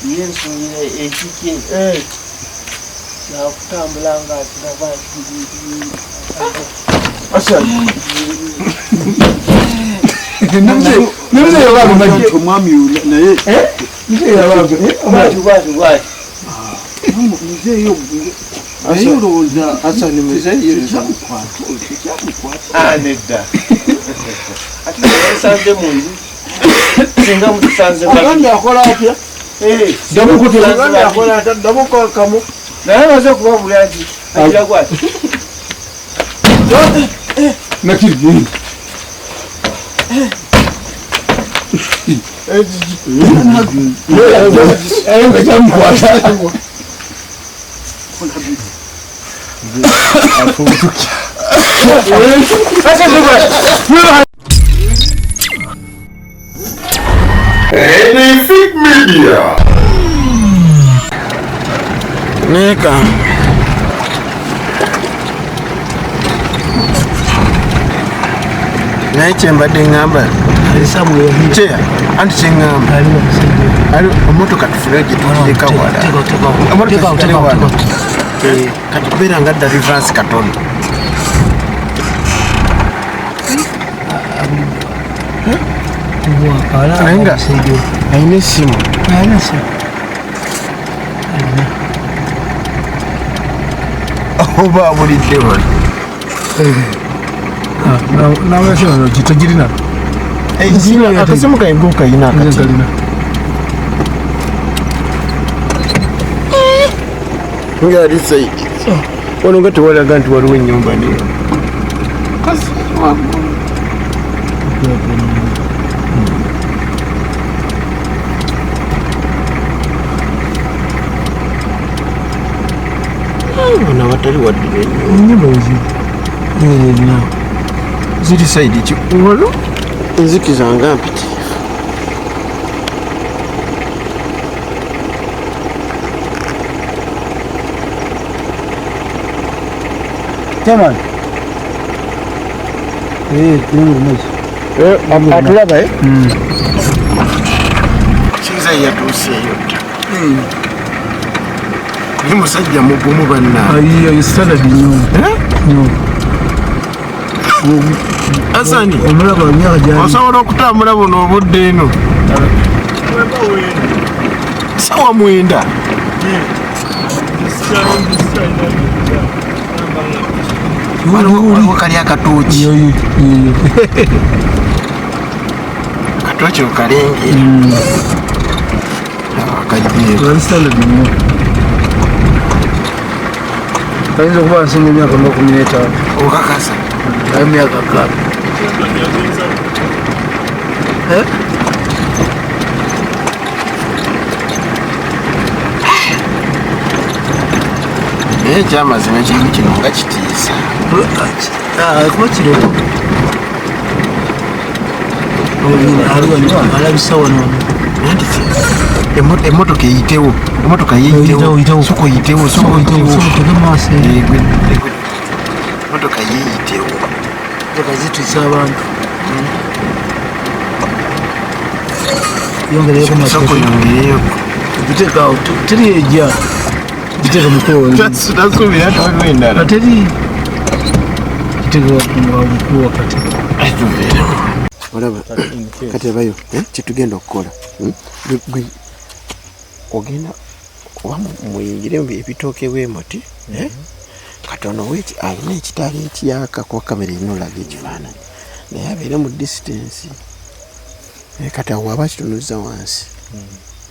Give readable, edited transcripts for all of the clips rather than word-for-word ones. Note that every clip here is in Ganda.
Ye nsuubira ekikye kyakutambula nga akiraba Omwami naye bwati bwati bwati. Muzeeyo naye olowooza Hasani muzeeyi tekyamukwata tekyamukwata? Ah, nedda, ate musanze mu nju, singa mutusanze babiri. Agambye akola atya? Agambye akola atya? Ddamu kamu. Naye amaze okubabulira nti agira gwati. Nakiri. Kyamukwata. Anything Media. Neka naye kyembadde ŋŋamba kyeya anti kyeŋŋamba ali emotoka tufune gyetulireka wala. Emotoka zitali wala. Kati kubeera nga dda reverse katono. Naye nga alina essimu. Oba abulidde wano. Togirina. Akasimu kainga okayina akati. Nga ali side wano nga tewalaga nti waliwo ennyumba naye kasi waggulu. Wano awatali wadde Enyumba ziri ziri side ki wano enzikiza nga mpitirivu. Chairman. Atulaba kiza yatuuseeyo dda naye musajja mugumu banna. Ayi standard nnyo. Nnyo. Asani. Omulaba emyaka gyali. Osobola okutambula buno obudde eno sawa 9? Waliwo kali akatooki akatooki okalengera akajjeero. Ali standard nnyo. Ayinza okuba nsinga emyaka nga 15. Okakasa? Ayo myaka 6. Eh? Naye ekyamazima ekintu kino nga kitiisa. Kuba kiro alabisa wano. Anti emotoka eyitewo, emotoka yeyitewo, soka oyitewo, soka oyitewo. Tege maaso. Emotoka yeyitewo. Emotoka zitiisa abantu. Yongereyo. Soka oyongereyo. Giteeka awo, teri ejja giteeka mukulu. Tasuubira nti waliwo endala. Teri, giteeka mukulu wakati. Olaba kati abayo kyetugenda okukola, Gwe ogenda oba muyingire mu ebitooke bwe muti, eh? Katono weki alina ekitaala ekiyaka kuba kamera erina olaga ekifaananyi naye abeere mu distance. Kati awo waba kitunuza wansi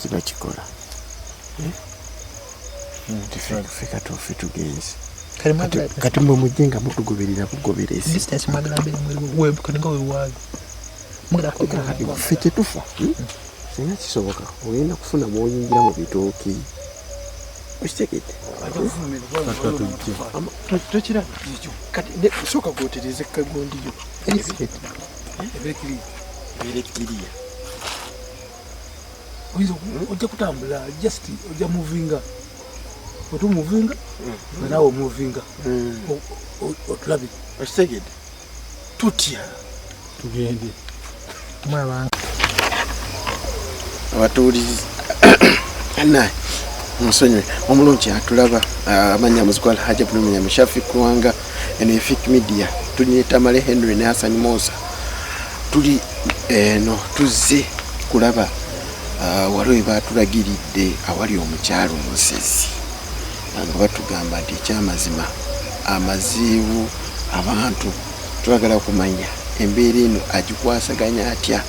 kiba kikola. Eh? Ffe kati ffe tugenze. Kati mwe mujje nga mutugoberera bugoberezi. Distance mwagala mbeere kalinga wewaayo mugenda Kati ffe kyetufa, Singa kisoboka ogenda kufuna mwoyingira mu bitooki, okitegedde? Tokiraba kati sooka gwotereze kagondiyo ebeere clear. Oyinza ojja kutambula, just ojja muvinga otumuvinga nga naawe omuvinga otulabe. Okitegedde tutya? Tugende. Mulaba. Abatuulizi Banaye musonyiwe omulungi atulaba amanya muzikwa Alhaji Abdul Mushafi Kuwanga eno Efik Media tuli ne Tamale Henry ne Hassan Musa tuli eno tuzze kulaba waliwo batulagiridde awali omukyalo omusezi nga batugamba nti ekyamazima amazibu abantu twagala kumanya embeera eno agikwasaganya atya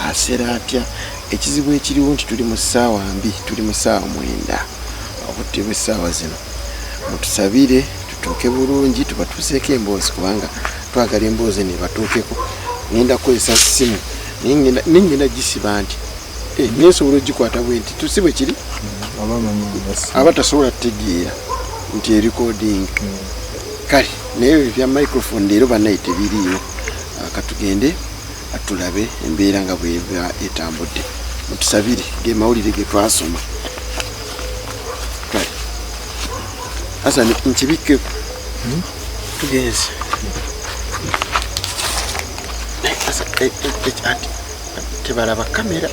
asera atya. Ekizibu ekiriwo nti tuli mu ssaawa mbi, tuli mu ssaawa 9 obudde bw'essaawa zino. Mutusabire tutuuke bulungi tubatuuseeko emboozi kubanga twagala emboozi eno ebatuukeko. Ngenda kukozesa ssimu naye ngenda gisiba nti nsobola ogikwata bwe nti tusi bwe kiri aba tasobola kutegeera nti erecording. Kale naye ebya microphone leero bannaye tebiriiwo. Katugende atulabe embeera nga bweba etambudde. Mutusabire ge mawulire ge twasoma. Kale Hassan nkibikke tugenze. Tebalaba kamera.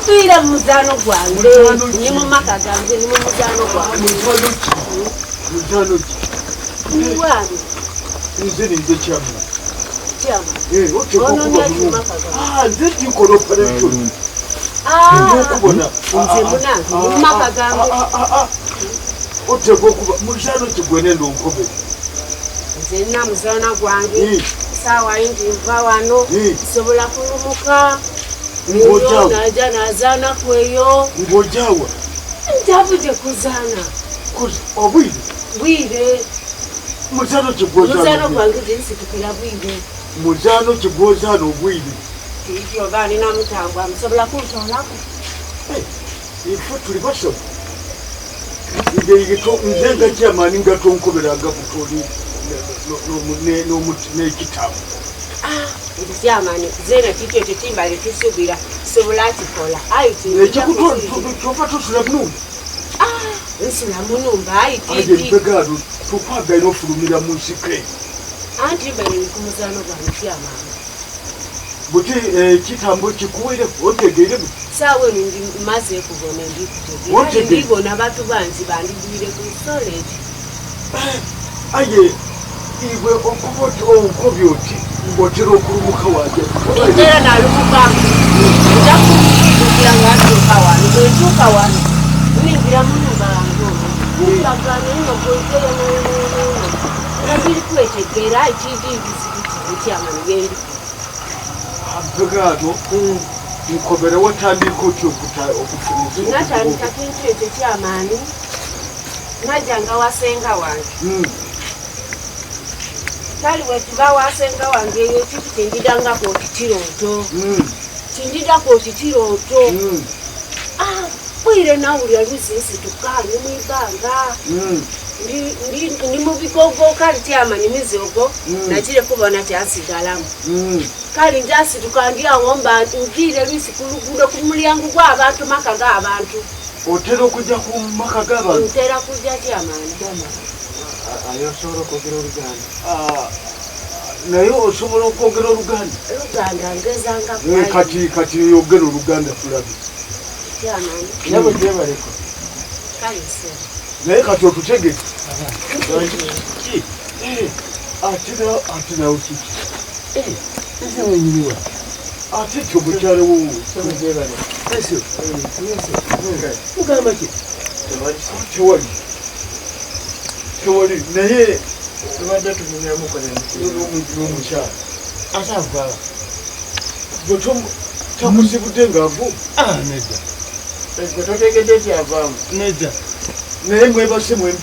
Mpira muzano gwange ni mu maka gange ni mu muzano gwange muzano ki wange nze nze chama chama ah nze ndikola operation ah nze munange mu maka gange otego kuba muzano kigwene ndonkobe nze nna muzano gwange sawa ingi nva wano sobola kulumuka Ngojawa nazana kweyo. Ngojawa. Ndavuje kuzana. Kuzi obwire. Bwire. Muzano kigwozana. Muzano kwange jinsitukira bwire. Muzano kigwozana obwire. Ivyo bani na mutangwa msobola kuntolako. Ife tuli basoma. Nze nga chairman nga tonkobera nga kutoli n'ekitabo. Ndikyamani zena kiki ekyo kimbale tusubira sobola kikola ayi kyova tusula munumba nsula munumba ayi mpegano tukwagala ofulumira mu nsike anti mbale ndi ku muzaano gwange kyamani buti kitambo kikuwere otegeere saawa eno ndi maze kubona ndikutegeera ndibona batu banzi bandigwire ku soleti aye iwe okuba oti onkobye oti ng'otera okulumuka wange era nalumuka nja kuddukira nga ntuuka wano bwe ntuuka wano nningira mu nnyumba yange omwo nkulagana eno bw'oteyo nononono nga biri kwetegeera ekindi bizibu ekyamani byendi mpegaano nkobera watandika otya okufuniza natandika kintu ekyo kyamaani najjanga wasenga wange. Kali wetuba wasenga wange eyo kitu kindidangako okikirooto. Kindidako okikirooto. Ah, bwire nawulira lwisi tukaanye mu ibanga. Ndi mu bigogo kali kyamani mizogo nakire kubona kyansigalamu. Kali njasituka ndi awo mba ngiire lwisi ku luguudo ku mulyango gw'abantu maka g'abantu. Otera okujja ku maka g'abantu? Ntera kujja kyamani. Ayo osobola okwogera Oluganda? Naye osobola okwogera Oluganda? Oluganda ngezanga kati yogera Oluganda tulabe. Kyamani. Nabo gyebaleko. Kale ssebo. Naye kati otutegeke. Ate nawe kiki? Nze mwenyiniwa. Ate kyo mukyala wo. Mugamba ki? Tewali. Tewali naye tubadde tunyumyamuko n'omukyala. Ate avaawa. Gwe takusibudde ng'avu? Nedda. Gwe totegedde nti avaamu? Nedda. Naye mwebase mwembi.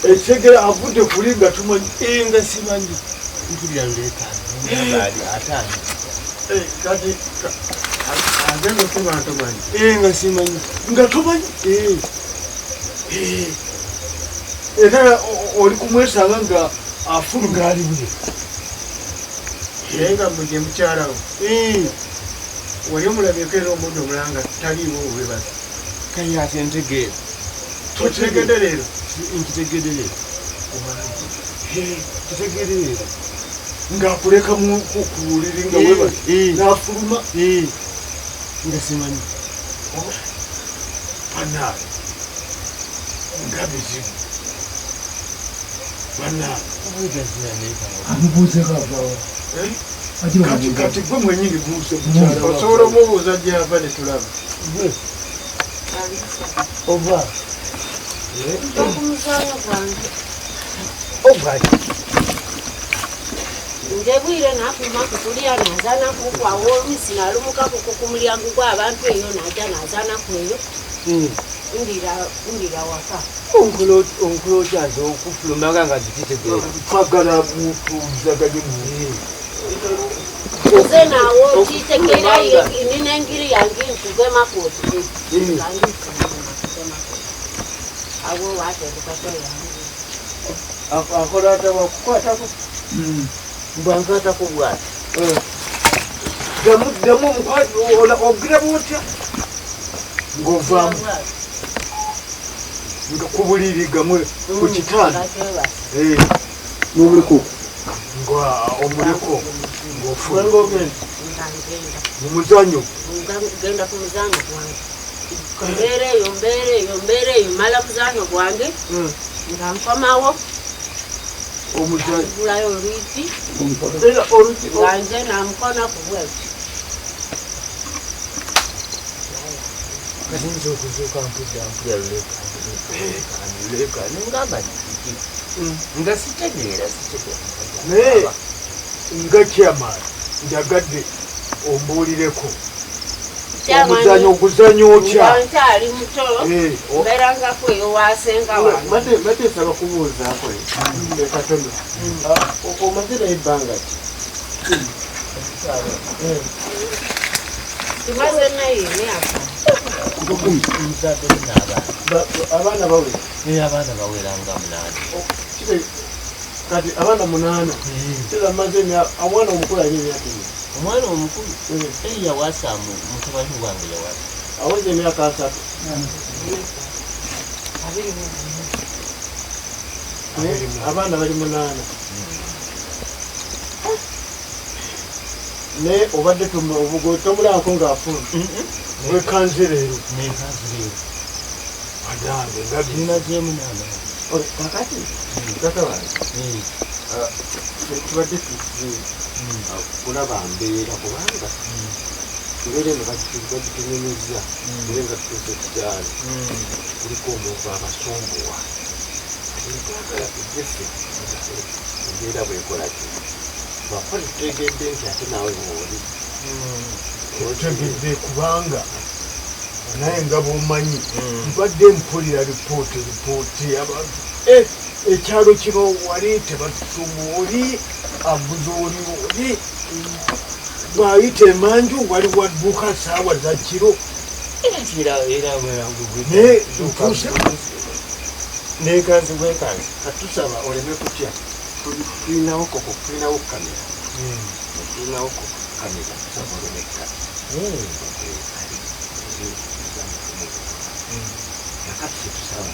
Ekigera avudde kuli nga tumanyi. Nga simanyi. Mpulira luleekaano. Ataano. Kati ate nga tomanyi. Nga simanyi. Nga tomanyi? Era oli kumwesanga nga afuluma ali bule. Naye nga mugye mukyala wo. Wali omulabyeko era omudde omulanga taliiwo weebase. Kale ate ntegeera. Tokitegedde leero? Nkitegedde leero. Kitegedde leero. Ng'akuleka ku buliri nga weebase n'afuluma. Nga simanyi. Bannange nga bizibu. Bannange. Amubuuzeeko avaawa. Kati gwe mwennyini buuze mukyala wo. Osobola omubuuza gy'ava ne tulaba. Ova. Nva ku muzaano gwange. Ogwaki? Nze bwire nafuluma kukulya nazaanaku awo olwisi nalumukako ku mulyango gw'abantu eyo najja nazaanaku eyo. Ndira waka. Onkula okyanze okufuluma nga zikitegeera. Twagala mutuzaganye mu. Nze nawo kitegeera nina engiri yange nkugemako oti. Awo wateekako yange. Akola ata wakukwatako? Mbankwatako bw'ati. Ddamu ogira bw'otya? Ng'ovaamu. Nga ku buliri gamwe ku kitanda. N'omuliko? Nga omuliko ng'ofuluma. Mu muzannyo? Ngenda ku muzaano gwange. Mbeera eyo mmala muzaano gwange nga nkomawo. Ngulayo olwigi nga nze namukoona ku bweti. Kati nze okuzuuka mpulira luleekaano ngamba nti nga sitegeera. Naye nga chairman njagadde ombuulireko. Omuzannyo oguzannya otya? Nga nkyali muto mbeerangako eyo wasenga wange. Mbadde nsaba kubuuzaako katono. Omaze naye ebbanga ki? Tumaze naye emyaka. Abaana bawera? Abaana bawera nga 8. Kati abaana 8. Kitegeeza mumaze omwana omukulu alina emyaka ena. Omwana omukulu yawasa mutabani wange yawasa. Aweza emyaka 3. Abaana bali 8. Naye obadde tomulabako ng'afuna. Wekanze leero. Nekanze leero. Bannange nga bimazeemu n'amaanyi. Kakati kaka wange tubadde tuzze kulaba mbeera kubanga embeera eno bagitunyumizza era nga tutuuse ku kyalo kuliko omuntu abasumbuwa. Kati twagala tujje ffe embeera bw'ekola ki lwakuba tutegedde nti ate naawe bw'oli. Otegedde kubanga naye nga bw'omanyi mbadde mpulira lipooti abantu Ekyalo kino wali tebatusumu oli aguza oli oli bw'ayita emanju wali wadduka ssaawa za kiro. Naye ntuuse nekanzi bwekanzi katusaba oleme kutya. Tulinawo koko, tulinawo kamera. Tulinawo koko kamera, tusaba oleme kutya. Nakati kyetusaba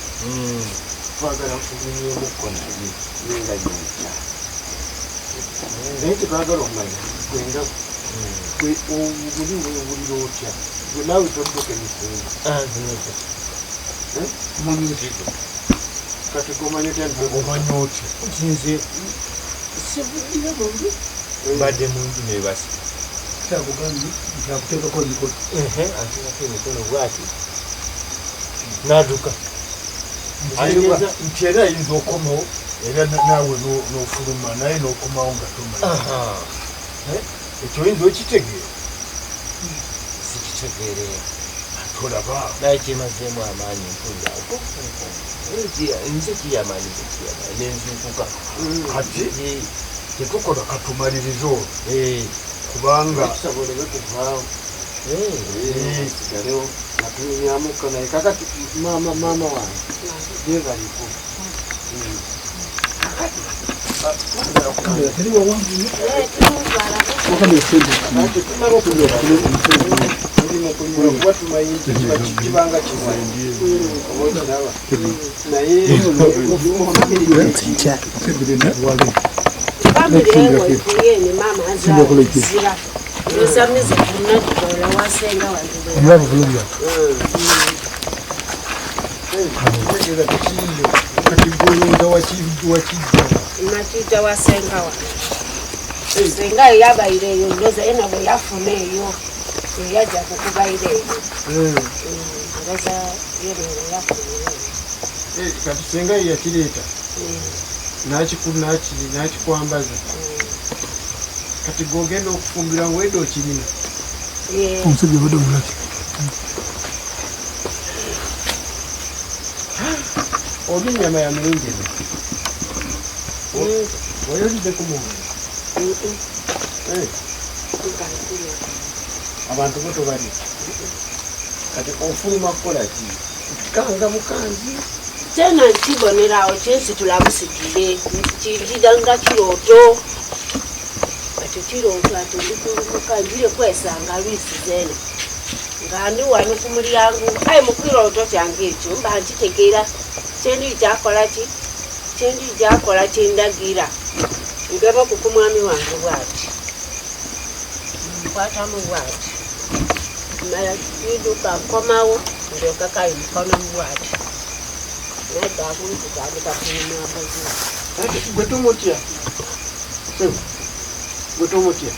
twagala tunyumyemukko naye nenga nyonkya. Naye tetwagala okumanya gwenga gwe obuli wewulira otya gwe naawe todduka emisinga. Kati gomanya otya nti omanya otya nti nze sivudira munju mbadde munju nebasa. Kyakugambye nti akuteekako emikono. Anteekako emikono bwati n'adduka. Nti era ayinza okomawo era naawe n'ofuluma naye n'okomawo nga tomanyi. Ekyo oyinza okitegeera? Sikitegeere. Tolaba. Naye kyemazeemu amaanyi mpulira. Nze kiyamaanyi, nze kiyamaanyi nenzuukuka. Kati tetukola katumalirize olwo. Kubanga tusaba oleme kuvaawo. Sigalewo nga tunyumyamukko naye kakati maama maama wange yeebaliko. Kamera teri wawanvu nnyo. Kuba tumanyi nti kibanga kiwanyi oba okiraba naye Famire ewe maama azira. Nsamize kunna wasenga wange. Omulaba bulungi. Kati gwolowooza wakijja? Nakijja wasenga wange. Senga yabaire eyo ndoza yena bwe yafuna eyo yajja kukubaira eyo. Ndoza yena yafuna eyo. Kati senga ye yakireeta n'akikwambaza. Kati gw'ogenda okufumbira wedde okirina. Omusajja obadde omulaki. Olya ennyama ya mirundi ebiri. Wali olidde ku muntu? Abantu bo tobalya. Kati ofuluma kukola ki? Kanga bukanzi. Tena nkibonerawo kyensitula busitule kijja nga kirooto. Ati kirooto ati ndikulukuka njire kwesanga lwisi zeene. Nga ndi wano ku mulyango aye mu kirooto kyange ekyo mba nkitegeera kyendi kyakola ki kyendi kyakola kyendagira. Ngema ku mwami wange bw'ati. Nkwatamu bw'ati. Mala kidduka nkomawo ndyoka kayi mukono bw'ati. Nadda akutandika kunyumya amazima. Gwe tomutya? Gwe tomutya?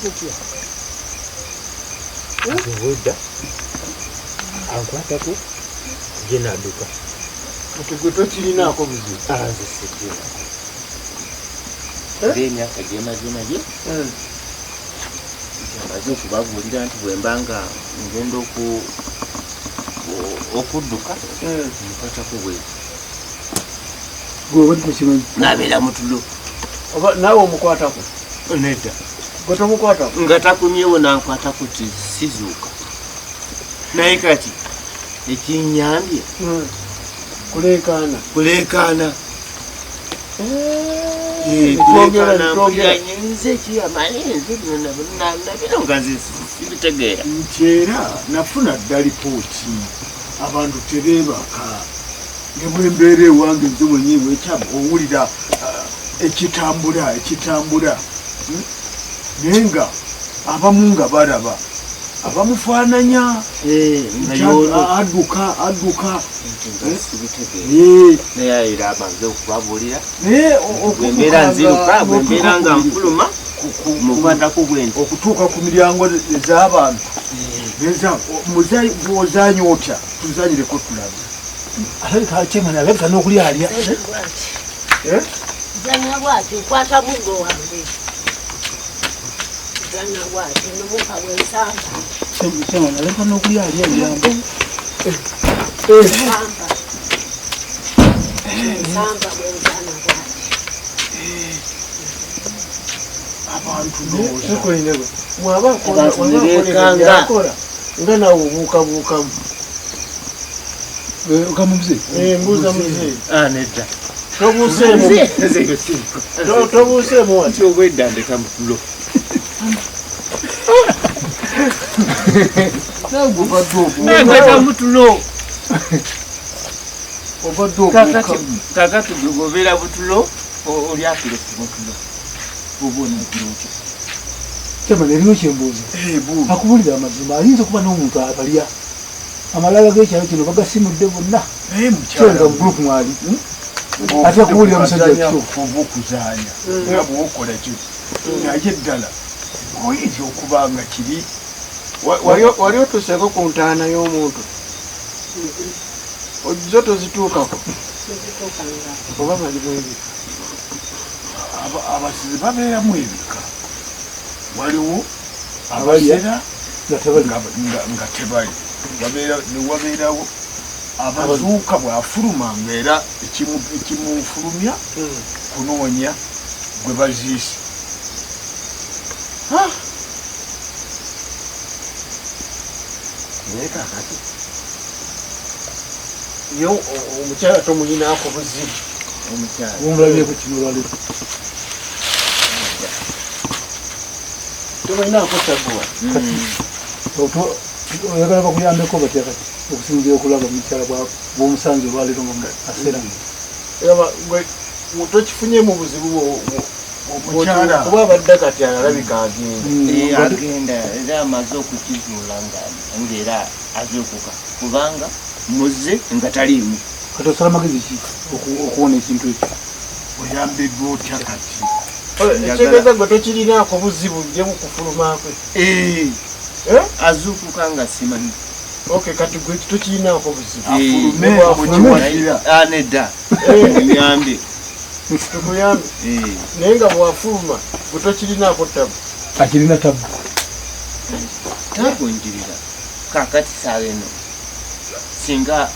Mutya. Obwedda ankwatako gye nadduka. Kati gwe tokirinaako buzibu? Nze sikirinaako. Era emyaka gyemaze naye maze okubabuulira nti bwe mba nga ngenda okudduka nkwatako bwezi. Gwe obadde tokimanyi? Nabeera mutulo. Oba naawe omukwatako? Nedda. Gwe tomukwatako? Nga takumyewo nankwatako sizuuka. Naye kati ekinyambye kuleekaana. Kuleekaana. Twogera nze kiyamanyi nze bino nga nze sibitegeera. Nti era nafuna dda lipooti abantu tebeebaka. Ne bwe mbeera ewange nze mwennyini wekyaba owulira ekitambula ekitambula. Naye nga abamu nga balaba abamufaananya adduka adduka. Naye era amaze okubabuulira naye bwe mbeera nziruka bwe mbeera nga nfuluma mukwatako bwe nti okutuuka ku miryango ez'abantu ozanya otya tuzanyireko tulabe. Alabika akyemanya alabika n'okulya alya. Zanya bwati nkwata muggo wange. Zanya bwati nomuka bwensamba. Kyemanya alabika n'okulya alya ebyambo. Nsamba. Nsamba bwenzana bwati. Abantu ndowooza bw'aba akola nga naawe obuukabuukamu. Ogamba muzeeyi? Mbuuza muzeeyi. Nedda. Tobuuseemu. Tobuuseemu wati. Nti obwedda ndeka mu tulo. Ndeka mu tulo. Obadde obuukamu. Kaakati bw'obeera butulo olyakire ku tulo. Oba onagira otya? Kyamala eriyo kyembuuza. Akubulira amazima ayinza okuba n'omuntu abalya. Amalala g'ekyalo kino bagasimudde bonna. Kyenga mu gurupu mwali. Ate kuwulira musajja kituufu. Oba okuzaanya nga bw'okola ki naye ddala oyinza okuba nga kiri. Wali otuuseeko ku ntaana y'omuntu? Zo tozituukako? Oba balimu ebika? Abasizi babeeramu ebika. Waliwo abasera nga tebali. Wabeerawo abazuuka bw'afuluma ng'era ekimufulumya kunoonya gwe baziise. Naye kaakati ye omukyala tomulinaako buzibu. Omukyala omulabyeko kino olwaleero. Tomulinaako tabuwa. Oyagala bakuyambeko batya kati okusinziira okulaba omukyala bw'omusanze olwaleero nga asera? Tokifunyemu buzibu omukyala kuba abadde kati alabika agenda. Agenda era amaze okukizuula ng'era azuukuka kubanga muzze nga taliimu. Kati osala magezi ki okuwona ekintu ekyo? Oyambiddwa otya kati? Ekitegeeza gwe tokirinaako buzibu ye mu kufuluma kwe. Azuukuka nga simanyi. Okay, kati gwe tokirinaako buzibu. Afulume omukiwagira. Nedda. Nyambe. Tukuyambe. Naye nga bw'afuluma gwe tokirinaako tabu. Akirina tabu. Tabu njirira. Kaakati ssaawa eno singa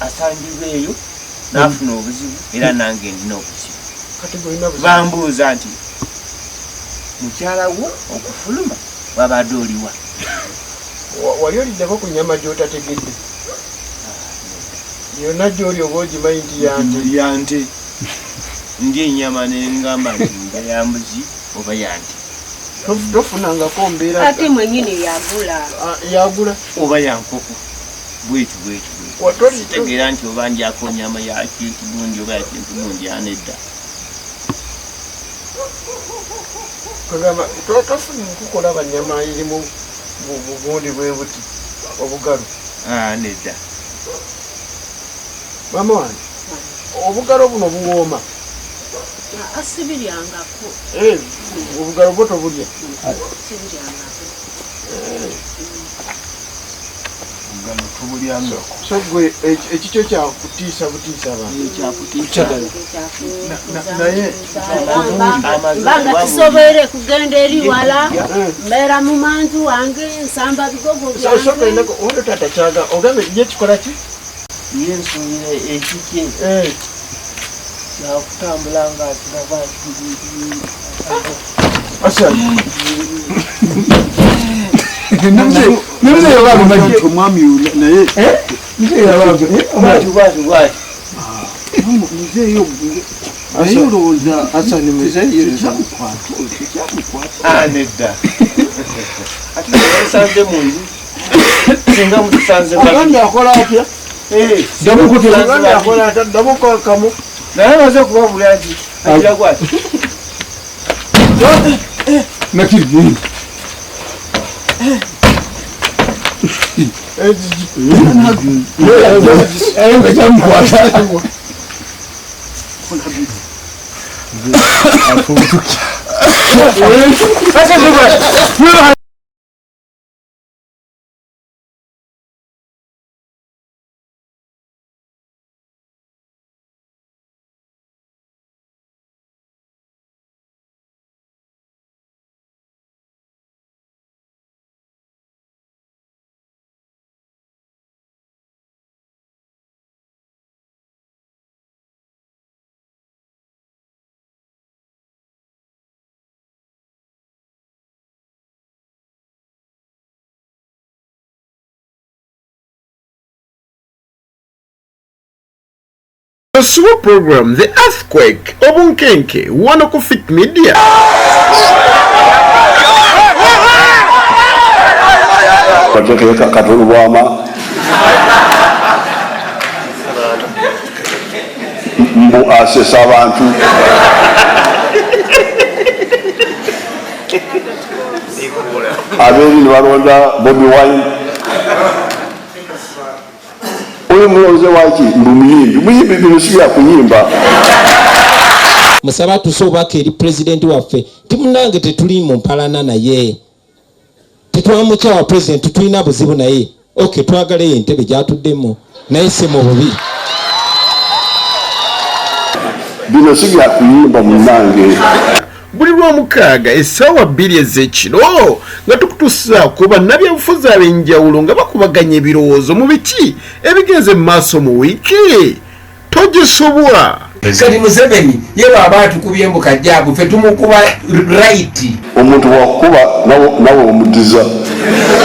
asangibwa eyo n'afuna obuzibu era nange ndina obuzibu. Bambuuza nti mukyala wo okufuluma wabadde oliwa? Wali oliddeko ku nnyama gy'otategedde? Yonna gy'oli oba ogimanyi nti yante. Yante. Ndya ennyama ne ngamba nti mba ya mbuzi oba yante. Tofunangako mbeera. Ate mwennyini yagula. Yagula. Oba ya nkoko. Bwetyo bwetyo bwetyo. Sitegeera nti oba ndyako nnyama ya kintu gundi oba ya kintu gundi anedda. Kagamba tofuna nkukolaba nnyama erimu bugundi bwe buti obugalo. Nedda. Maama wange obugalo buno buwooma. Asibiryangako. Obugalo bwo tobulya? Sibiryangako. Obugalo tobulyangako. So gwe ekikyo kyakutiisa butiisa abantu. Kyakutiisa. Naye mbanga tisoboire kugenda eri wala mbeera mu manju wange nsamba bigogo byange. Ono taata kyaga ogambe ye kikola ki? Ye nsuubira ekikye kyakutambula nga akiraba. Omwami naye bwati muzeeyo naye olowooza Hasani muzeeyo tekyamukwata. Nedda. Ate musanze mu nju singa mutusanze ogambye akola atya? Ogambye akola atya? Ddamu kamu. Naye amaze okubabulira nti agira gwati. Nakiri. Tosubwa program The Earthquake, Obunkenke, wano ku Fit Media. Katono bwama mbu asesa abantu. Abeeri ne balonda Bobi Wine. Oyo mulonze waki? Mbu muyimbi. Muyimbi bino si bya kuyimba. Musaba atuse obubaka eri pulezidenti waffe nti munange tetuli mu mpalana naye, tetwamukyawa pulezidenti, tetulina buzibu naye. Ok, twagala eyo entebe gyatuddemu naye si mu bubi. Bino si bya kuyimba munnange. Buli Lwomukaaga essaawa 2 ez'ekiro nga tukutuusaako bannabyabufuzi ab'enjawulo nga bakubaganya ebirowoozo mu biki ebigenze mu maaso mu wiiki. Togisubwa. Kati Museveni ye bw'aba atukubye mbu kajjaabu, ffe tumukuba right. Omuntu bw'akukuba nawe omuddiza.